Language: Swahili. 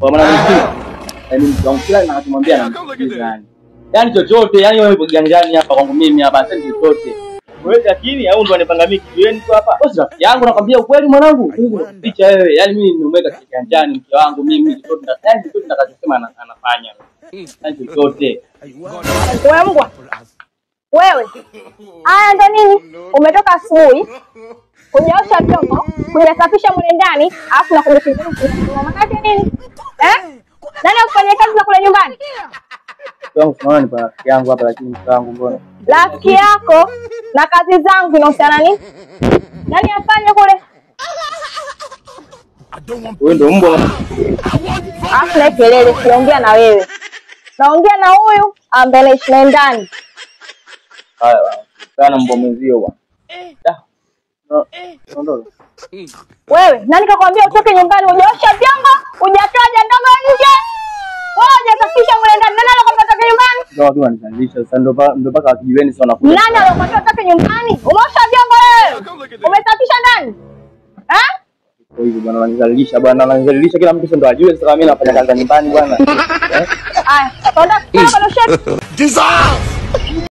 Kwa maana mimi yaani mke wangu kila ninachomwambia anamsikiliza yani. Yaani chochote, yaani wewe upo kiganjani hapa kwangu mimi hapa, sasa chochote. Wewe lakini au ndo anipanga mimi kijiweni tu hapa? Wewe si rafiki yangu, nakwambia ukweli mwanangu. Picha wewe, yaani mimi nimemweka kiganjani mke wangu mimi chochote, yaani chochote nitakachosema anafanya. Yaani chochote. Wewe mbwa. Wewe. Haya ndo nini? Umetoka asubuhi, hujaosha vyombo, hujasafisha mle ndani, alafu na kujificha. Maana nini? Eh? Nani akufanyia kazi za kule nyumbani? Wangu tunaona ni rafiki yangu hapa, lakini mke wangu mbona? Rafiki yako na kazi zangu inahusiana nini? Nani afanye kule? Wewe ndio mbwa. Alafu na kelele, siongea na wewe. Naongea na huyu ambaye anaishi naye ndani. Haya sana mbwa mwenzio bwana. No. Wewe, nani kakwambia utoke nyumbani hujaosha vyombo, hujatoa jandogo nje? Wewe hujasafisha mle ndani. Nani alikwambia utoke nyumbani? Ndio watu wanizalisha sasa, ndio mpaka wakijiweni sana wanakuja. Nani alikwambia utoke nyumbani? Umeosha vyombo wewe? Umesafisha ndani? Eh? Kwa hivyo bwana wanizalisha bwana, wanizalisha kila mtu ndio ajue sasa mimi nafanya kazi nyumbani bwana. Haya, tonda kwa shati. Dissolve.